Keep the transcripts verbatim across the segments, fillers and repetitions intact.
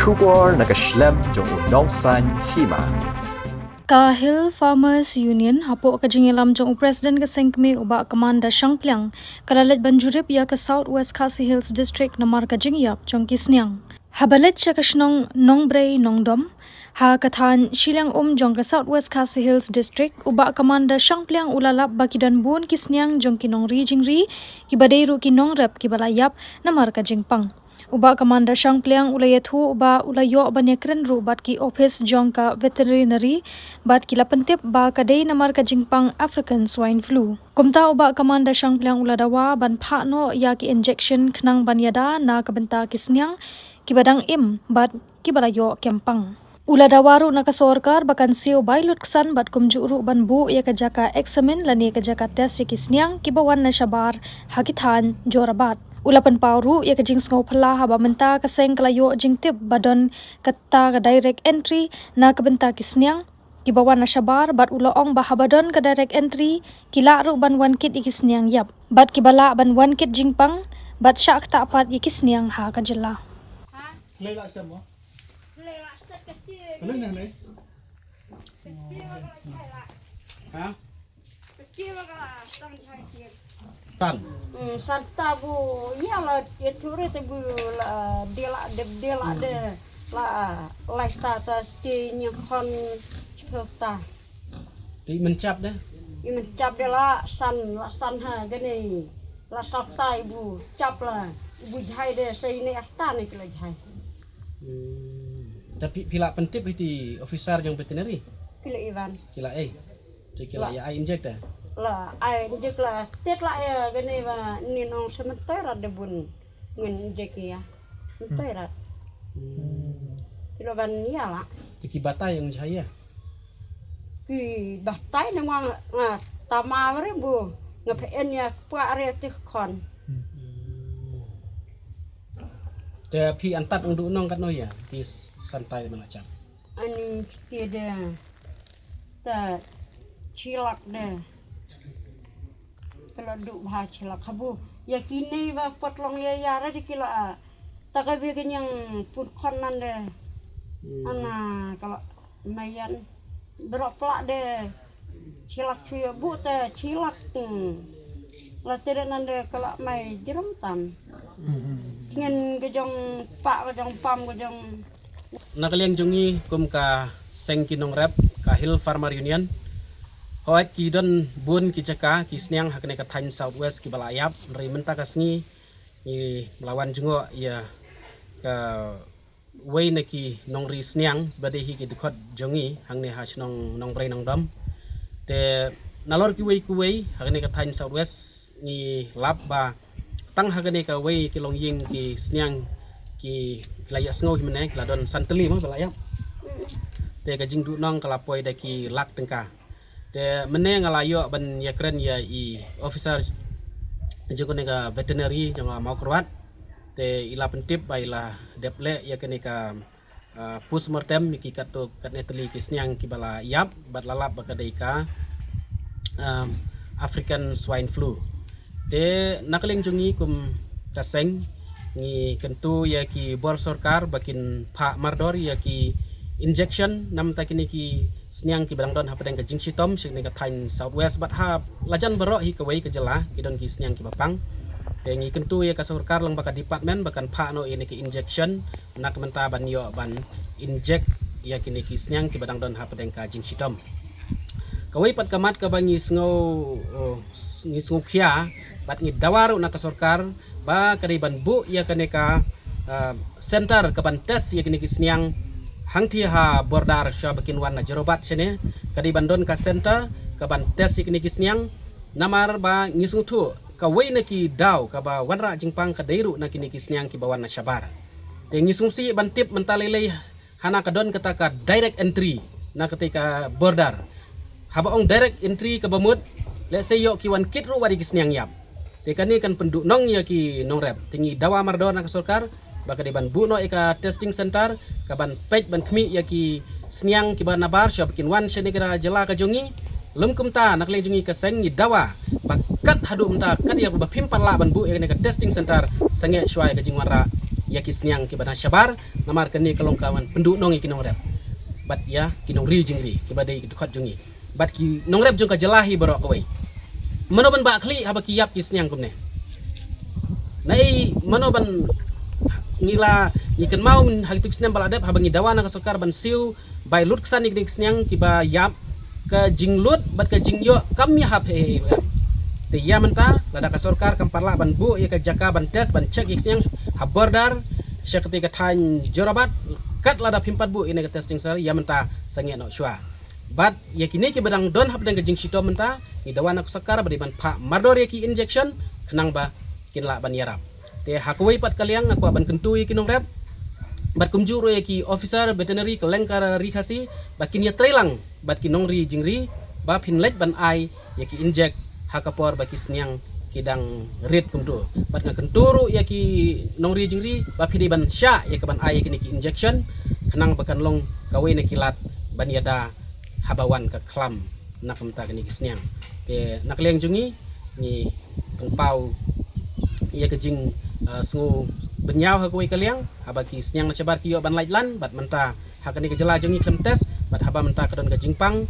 Khubor na ka shlem jong u nongsaiñ hima. Ka Hill Farmers Union, hapoh ka jingïalam jong u President ka seng kmie u Bah Kamanda Shangpliang, ka la leit ban jurip ïa ka South West Khasi Hills District namar ka jingïap jong ki sniang. Haba leit sha ka shnong Nongbrei Nongdom, ha ka thaiñ shiliang um jong ka South West Khasi Hills District, u Bah Kamanda Shangpliang u la lap ba ki don bun ki sniang jong ki nongri jingri, kiba dei ruh ki nongrep kiba la ïap namar ka jingpang. U Bah Kamanda Shangpliang u la ïathuh ba u la ïoh ban ïakren ruh bad ki ophis jong ka veterinary bad ki la pyntip ba ka dei namar ka jingpang African Swine Flu. Kumta u Bah Kamanda Shangpliang u la dawa ban phah noh ïa ki injection khnang ban ïada na ka bynta ki sniang kiba dang im bad kiba la ïoh kem pang. U la dawa ruh na ka sorkar ba kan siew bai lutksan bad kumjuh ruh ban buh ïa ka jaka eksamin lane ka jaka test ïa ki sniang kiba wan na shabar ha ki thaiñ Jorabat. U la pynpaw ruh ïa ka jingsngewphylla haba mynta ka seng ka la ïoh jingtip ba don kata ka direct entry na ka bynta ki sniang kiba wan na shabar bad u la ong ba haba don ka direct entry ki lah ruh ban wan kit ïa ki sniang ïap bad kiba lah ban wan kit jingpang bad shah ktah pat ïa ki sniang ha ka jylla. Lei la sem mo? Lei na lei. Ha? Tan. Hmm, santa bu, ïa la, ïa chure te bu la, de la, de, de la, de la, la sta ta sti nyang khon chpel ta. Te i mynchap de? I mynchap de la san, la san ha, gane, la santa i bu chap la, i bu jhai de, sa i ne asta ne ki la jhai. Hmm. Tapi phi la pyntip iti officer jong veterinary? Phi la iwan. Phi la ei. Te ki la, la ïa ai inject de? La ai inject la, tet la ïa gane ba ni nong sementoi rat de bun. Ngin inject ïa. Sementoi rat. Hmm. Ki la ban ïa la. Te ki batai ong jhai ïa? Ki batai ne nga, nga tama re bu. Nga phe en ïa kpa re te khon. Hmm. Te phi antat ong du nong katno ïa? Ki santai mana chap. Ani kti de. Ta chilak de. Kala du bha chilak habu. Ïa kine ba pot long ïa ïa ra de kila. Ta ka bi kenyang pun khon nan de. Hmm. Ana kala mayan. Berok plak de. Chilak chuya bu te chilak. Hmm. La te de nan de kala mai jerum tam. Hmm. Ngin kejong pak kejong pam kejong Na ka liang jong ngi kum ka seng ki nongrep ka Hill Farmer Union, hooid ki don bun ki jaka ki sniang ha kane ka thaiñ South West kiba la ïap, hynrei mynta ka sngi ngi la wan jngoh ïa kawei na ki nongri sniang ba dei hi ki dkhot jong ngi hangne ha shnong Nongbrei Nongdom. Te nalor kiwei kiwei ha kane ka thaiñ South West ngi lap ba tang ha kane kawei ki longïing ki sniang ki la ïa sngew hi mynne ki la don san tylli mo ba la ïap. Te ka jingduhnong ka la poi da ki lak tyngka. Te mynne nga la ïoh ban ïakren ïa i officer jong kane ka veterinary jong ka Mawkyrwat. Te i la pyntip ba i la dep leh ïa kane ka ah, postmortem ïa ki katto katne tylli ki sniang kiba la ïap bad la lap ba ka dei ka, ah, African Swine Flu. Te na ka liang jong ngi kum ka seng ngi kyntu ïa ki bor sorkar ba kin phah mardor ïa ki injection namar ta kine ki sniang kiba dang don hapdeng ka jingshitom sha kane ka thaiñ South West bad ha lajan baroh hi kawei ka jylla ki don ki sniang kiba pang. Te ngi kyntu ïa ka sorkar lang ba ka department ba kan phah noh ïa kine ki injection na ka bynta ban ïoh ban inject ïa kine ki sniang kiba dang don hapdeng ka jingshitom. Kawei pat ka mat kaba ngi sngew, uh, ngi sngew khia bad ngi dawa ruh na ka sorkar ba ka dei ban buh ïa kane ka, uh, center ka ban test ïa kine ki sniang hangthie ha border shuwa ba kin wan na Jorabat shane ka dei ban don ka center ka ban test ïa kine ki sniang namar ba ngi sngewthuh kawei na ki daw kaba wanrah jingpang ka dei ruh na kine ki sniang kiba wan na shabar. Te ngi sngewsih ban tip mynta lei lei hana ka don kata ka direct entry na kata ka border. Haba ong direct entry kaba mut lehse ïoh ki wan kit ruh wat ïa ki sniang ïap. Te kane kan pynduhnong ïa ki nongrep. Te ngi dawa mardor na ka sorkar ba ka dei ban buh noh ïa ka testing center ka ban peit ban khmih ïa ki sniang kiba nabar shuwa ba kin wan shane ka jylla ka jong ngi. Lym kumta na ka liang jong ngi ka seng ngi dawa ba kat haduh mynta kat ïa ba phim pat lah ban buh ïa kane ka testing center sangeh shuwa ïa ka jingwanrah ïa ki sniang kiba dang shabar, namar kane ka long ka ban pynduhnong ïa ki nongrep bad ïa ki nongri jingri kiba dei ki dkhot jong ngi bad ki nongrep jong ka jylla hi baroh kawei. Mano ban bah khlieh haba ki ïap ki sniang kumne? Naei mano ban, ngi la, ngi kynmaw mynta ha kitu ki snem ba la dep haba ngi dawa na ka sorkar ban siew bai lut ksan ïa kine ki sniang kiba ïap, ka jinglut bad ka jingïoh kam ïahap hei hei. Te ïa mynta lada ka sorkar kam pat lah ban buh ïa ka jaka ban test ban check ïa ki sniang ha border sha kata ka thaiñ Jorabat, kat lada phim pat buh ïa kane ka testing center, ïa mynta sangeh noh shuwa. Bad ïa kine kiba dang don hapdeng ka jingshitom mynta, ngi dawa na ka sorkar ba dei ban phah mardor ïa ki injection khnang ba kin lah ban ïarap. Te ha kawei pat ka liang nga kwah ban kyntu ïa ki nongrep bad kumjuh ruh ïa ki officer veterinary kylleng ka Ri Khasi ba kin ïatreilang bad ki nongri jingri ba phin leit ban ai ïa ki injek ha ka por ba ki sniang ki dang rit kumtu. Bad nga kyntu ruh ïa ki nongri jingri ba phi dei ban shah ïa ka ban ai ïa kine ki injection khnang ba kan long kawei na ki lad ban ïada haba wan ka khlam na ka bynta kine ki sniang. Te na ka liang jong ngi, ngi pynpaw ïa ka jing, ah, sngew bynñiaw ha kawei ka liang haba ki sniang na shabar ki ïoh ban lait lan bad mynta ha kane ka jylla jong ngi khlem test bad haba mynta ka don ka jingpang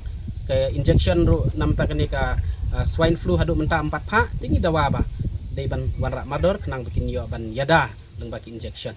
ka injection ruh na bynta kane ka, ah, swine flu haduh mynta ym pat phah, te ngi dawa ba dei ban wanrah mardor khnang ba kin ïoh ban ïada lyngba ki injection.